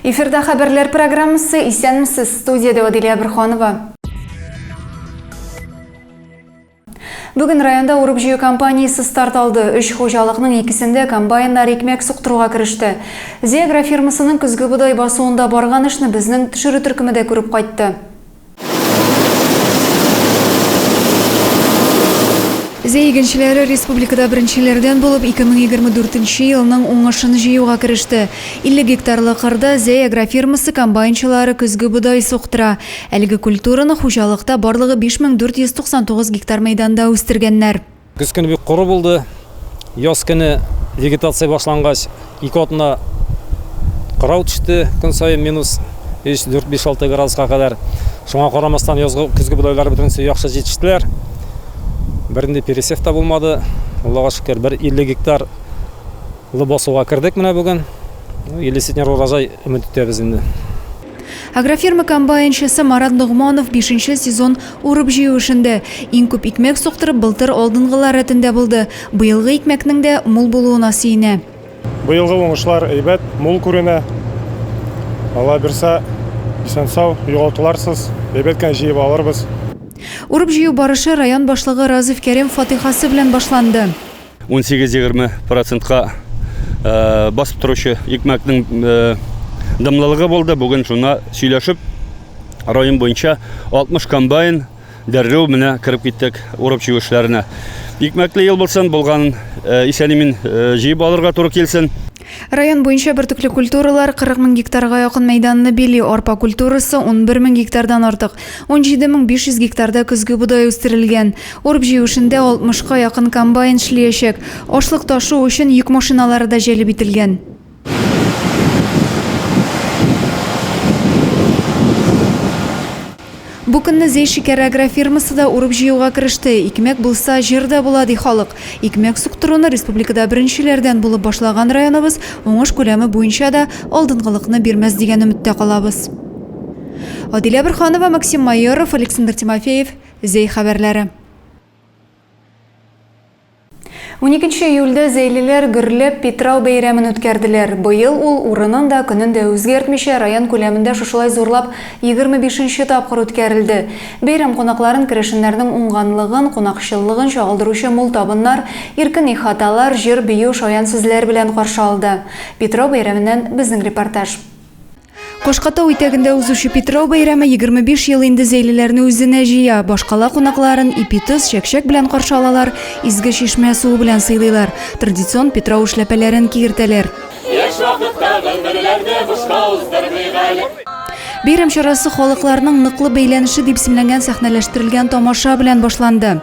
Эфирда хәбәрләр программасы. Исәнмесез, студиядә Адилә Борһанова. Бүген районда урып-җыю кампаниясе старт алды. Өч хуҗалыкның икесендә комбайннар икмәк суктыруга кереште. Зеагро фирмасының көзге бодай басуында барган эшне безнең төшерү төркеме дә күреп кайтты. Зәй игенчеләре республикада беренчеләрдән булып 2024 нче елның уңышын җыюга кереште. 50 гектарлы кырда Зәй агрофирмасы комбайнчылары көзге бодай суктыра. Әлеге культураны хуҗалыкта барлыгы 5499 гектар мәйданда үстергәннәр. Көз көне бик коры булды. Яз көне вегетация башлангач, ике атна кырау төште, көн саен минус 3, 4, 5, 6 градуска кадәр. Шуңа карамастан язгы көзге бодайлар бөтенесе яхшы җитештеләр. Бернинди пересев та булмады. Аллага шөкер, бер 50 гектар Лы басуга кердек менә бүген. 50 центнер урожай өмет итәбез инде. Агрофирма комбайнчысы Марат Ногманов бишенче сезон урып-җыю эшендә. Иң күп икмәк суктырып, былтыр алдынгылар рәтендә булды. Быелгы икмәкнең дә мул булуына сөенә. Быелгы уңышлар әйбәт, мул күренә. Алла бирса, исән-сау, югалтуларсыз, әйбәт кенә җыеп алырбыз. Урып-җыю барышы район башлыгы Разиф Кәрим фатыйхасы белән башланды. 18-20 процентка басып торучы икмәкнең дымлылыгы булды. Бүген шуна сөйләшеп, район буенча 60 комбайн дәррәү менә кереп киттек урып-җыю эшләренә. Икмәкле ел булсын, булганын исән-имин җыеп алырга туры килсен. Район буенча бөртекле культуралар 40 мең гектарга якын мәйданны били, арпа культурасы 11 мең гектардан артык, 17500 гектарда көзге бодай үстерелгән. Урып-җыю эшендә 60 ка якын комбайн эшлиячәк. Ашлык ташу өчен йөк машиналары да җәлеп ителгән. Бу көнне Зәй шикәре агрофирмасы да урып-җыюга кереште. Икмәк булса, җыр да була, ди халык. Икмәк суктыруны республикада беренчеләрдән булып башлаган районыбыз уңыш күләме буенча да алдынгылыкны бирмәс дигән өметтә калабыз. Адилә Борһанова, Максим Майоров, Александр Тимофеев, Зәй хәбәрләре. Уникенче июльдә зәйлеләр гөрләп Питрау бәйрәмен үткәрделәр. Быел ул урынын да, көнен дә үзгәртмичә, район күләмендә шушылай зурлап 25 нче тапкыр үткәрелде. Бәйрәм кунакларын керәшеннәрнең уңганлыгын, кунакчыллыгын чагылдыручы мул табыннар, иркен ихаталар, җыр-бию, шаян сүзләр белән каршы алды. Питрау бәйрәменнән безнең репортаж. Кашкатау итәгендә узучы Питрау бәйрәме 25 ел инде зәйлеләрне үзенә җыя. Башкала кунакларын ипи-тоз, чәкчәк белән каршы алалар, изге чишмә суы белән сыйлыйлар, традицион Питрау эшләпәләрен кигертәләр. Яшь вакытта гомерләрне бушка уздырмыйк әле. Бәйрәм чарасы Халыкларның ныклы бәйләнеше дип исемләнгән сәхнәләштерелгән тамаша белән башланды.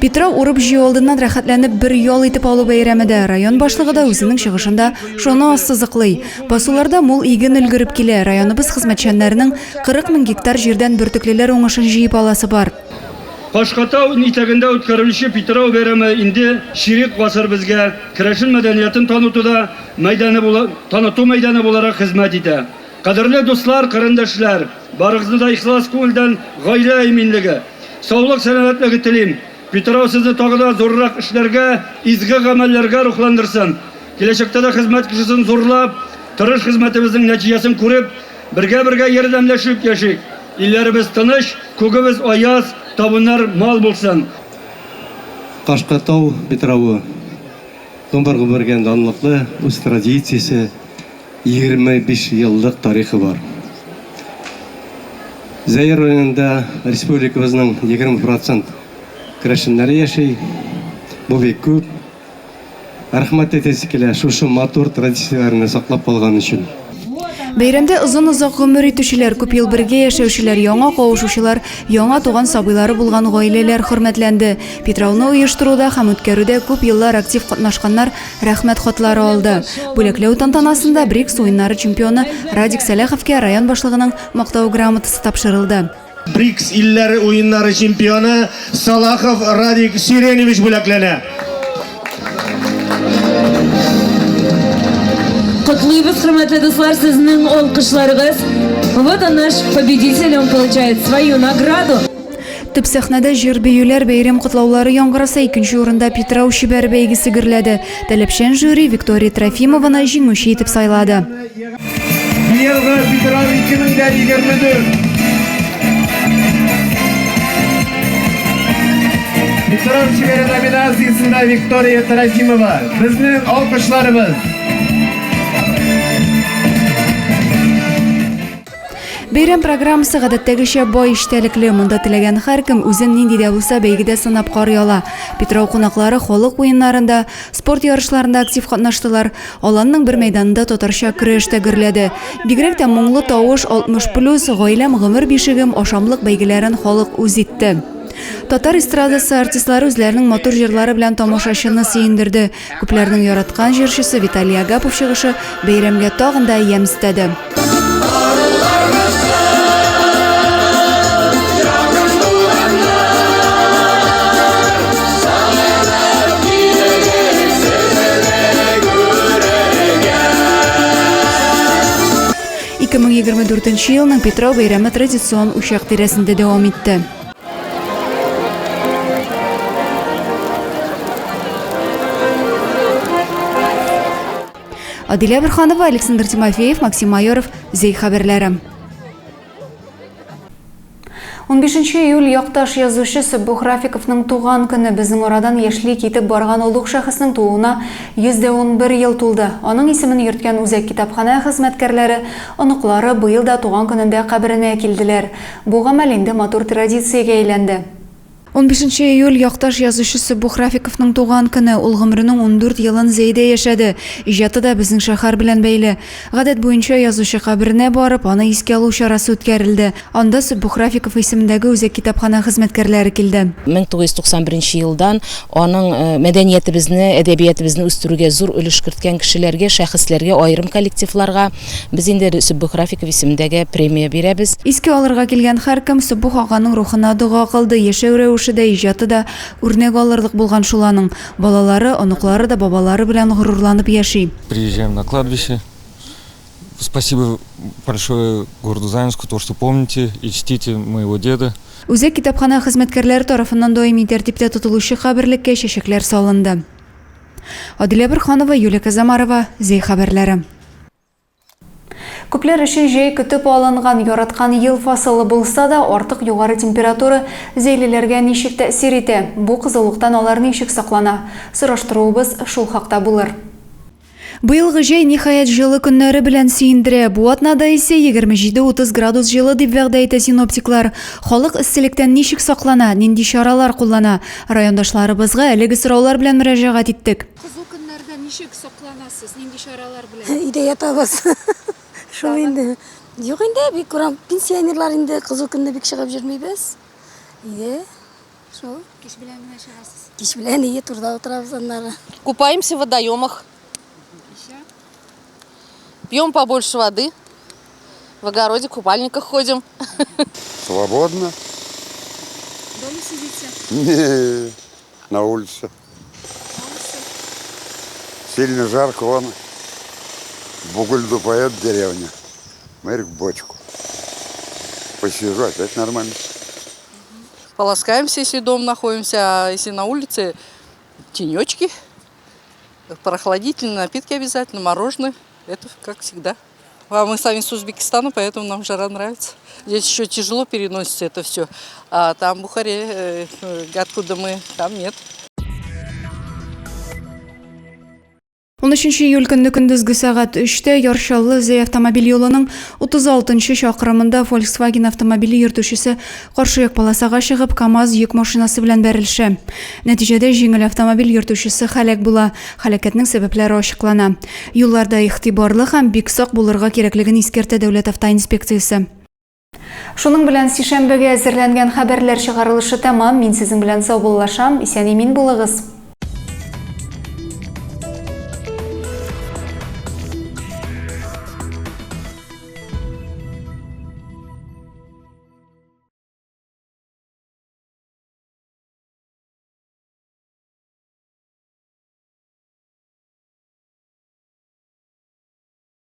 Питрау урып-җыю алдыннан рәхәтләнеп бер ял итеп алу бәйрәме дә. Район башлыгы да үзенең чыгышында шуны ассызыклый. Басуларда мул иген өлгереп килә, районыбыз хезмәтчәннәренең 40 мең гектар җирдән бөртеклеләр уңышын җыеп аласы бар. Кашкатау итәгендә үткәрелүче Питрау бәйрәме инде чирек гасыр безгә керәшен мәдәниятен танытуда мәйданы таныту мәйданы буларак хезмәт итә. Кадерле дуслар, карендәшләр, барыгызны да ихлас күңелдән гаилә иминлеге, саулык-сәламәтлеге телим. Питрау сезне тагы да зуррак эшләргә, изге гамәлләргә рухландырсын. Киләчәктә дә хезмәт кешесен зурлап, тырыш хезмәтебезнең нәтиҗәсен күреп, бергә-бергә ярдәмләшеп яшик. Илләребез тыныч, күгебез аяз, табыннар мал булсын. Кашкатау Питрауы, гомер-гомергә данлыклы, үз традициясе, 25 еллык тарихы бар. Зәй районында республикабызның 20 процент керәшеннәре яши. Бу бик күп. Рәхмәт әйтәсе килә шушы матур традицияләрне саклап калган өчен. Бәйрәмдә озын-озак гомер итүчеләр, күп ел бергә яшәүчеләр, яңа кавышучылар, яңа туган сабыйлары булган гаиләләр хөрмәтләнде. Питрауны оештыруда һәм үткәрүдә күп еллар актив катнашканнар Рәхмәт хатлары алды. Бүләкләү тантанасында БРИКС уеннары чемпионы Радик Сәләховка район башлыгының Мактау грамотасы тапшырылды. БРИКС илләре уеннары чемпионы Салахов Радик Сиреневич бүләкләнә. Котлыйбыз, хөрмәтле дуслар, сезнең алкышларыгыз. Вот он наш победитель, он получает свою награду. Төп сәхнәдә җыр-биюләр, бәйрәм котлаулары яңгыраса, икенче урында Питрау чибәре бәйгесе гөрләде. Таләпчән жюри Виктория Трофимованы җиңүче итеп сайлады. Быелгы Питрау 2024. Питрау чибәре номинациясендә Виктория Трофимова. Безнең алкышларыбыз. Бәйрәм программасы гадәттәгечә бай эчтәлекле. Монда теләгән һәркем үзен нинди дә булса бәйгедә сынап карый ала. Питрау кунаклары халык уеннарында, спорт ярышларында актив катнаштылар. Аланның бер мәйданында татарча көрәш тә гөрләде. Бигрәк тә моңлы тавыш, 60 плюс, гаиләм, гомер бишегем, ашамлык бәйгеләрен халык үз итте. Татар эстрадасы артистлары үзләренең матур җырлары белән тамашачыны сөендерде. Күпләрнең яраткан җырчысы Виталий Агапов чыгышы бәйрәмгә тагын да ямь өстәде. 2024 елның Питрау бәйрәме традицион учак тирәсендә дәвам итте. Адилә Борханова, Александр Тимофеев, Максим Майоров, Зей хәбәрләре. 15 июль якташ язучы Сөббух Рафиковның туган көне. Безнең арадан яшьли китеп барган олуг шәхеснең тууына 111 ел тулды. Аның исемен йөрткән үзәк китапханә хезмәткәрләре, оныклары быел да туган көнендә каберенә килделәр. Бу гамәл инде матур традициягә әйләнде. Унбишенче июль, якташ язучы Сөббух Рафиковның туган көне. Ул гомеренең 14 елын Зәйдә яшәде. Иҗаты да безнең шәһәр белән бәйле. Гадәт буенча, язучы каберенә барып, аны искә алу чарасы үткәрелде. Анда Сөббух Рафиков исемендәге үзәк китапханә хезмәткәрләре килде. 1991 елдан аның мәдәниятебезне, әдәбиятебезне үстерүгә зур өлеш керткән кешеләргә, шәхесләргә, аерым коллективларга Без инде Сөббух Рафиков исемендәге премия бирәбез. Искә алырга килгән һәркем Сөббух аганың рухына дога кылды. Яшәү рәвеше дә, иҗаты да үрнәк алырлык булган шул аның. Балалары, оныклары да бабалары белән горурланып яши. Приезжаем на кладбище. Спасибо большое городу Заинску, то, что помните и чтите моего деда. Үзәк китапханә хезмәткәрләре тарафыннан даими тәртиптә тотылучы каберлеккә чәчәкләр салынды. Адилә Борһанова, Юлия Казамарова, Зәй хәбәрләре. Күпләр өчен җәй көтеп алынган, яраткан ел фасылы булса да, артык югары температура зәйлеләргә ничек тәэсир итә? Бу кызулыктан алар ничек саклана? Сораштыруыбыз шул хакта булыр. Быелгы җәй, ниһаять, җылы көннәре белән сөендерә. Бу атнада исә 27-30 градус җылы дип вәгъдә итә синоптиклар. Халык эсселектән ничек саклана, нинди чаралар куллана? Райондашларыбызга әлеге сораулар белән мөрәҗәгать иттек. Кызу көннәрдә ничек сакланасыз, нинди чаралар белән? Өйдә ятабыз. Шул инде. Юк инде, бик урам пенсионерлар инде кызу көнне бик чыгып йөрмибез. Өйдә. Шул. Кич белән генә чыгасыз. Кич белән өйдә турда утырабыз аннары. Купаемся в водоемах. Еще? Пьем побольше воды. В огороде в купальниках ходим. Свободно. Дома сидите? Не, на улице. Сильно жарко, вон Бугульду поет деревня. Мэрик в бочку. Посижу, опять нормально. Полоскаемся, если дома находимся, а если на улице, тенечки, прохладительные напитки обязательно, мороженое. Это как всегда. А мы сами с Узбекистана, поэтому нам жара нравится. Здесь еще тяжело переносится это все. А там в Бухаре, э, откуда мы, там нет. 13 июль көнне көндезге сәгать 3-тә Яр Чаллы Зәй автомобиль юлының 36 нчы чакрымында Volkswagen автомобиле йөртүчесе каршы як полосага чыгып, КАМАЗ йөк машинасы белән бәрелешә. Нәтиҗәдә җиңел автомобиль йөртүчесе һәлак була. Һәлакәтнең сәбәпләре ачыклана. Юлларда игътибарлы һәм бик сак булырга кирәклеген искәртә Дәүләт автоинспекциясе. Шуның белән сишәмбегә әзерләнгән хәбәрләр чыгарылышы тәмам. Мин сезнең белән саубуллашам. Исән-имин булыгыз.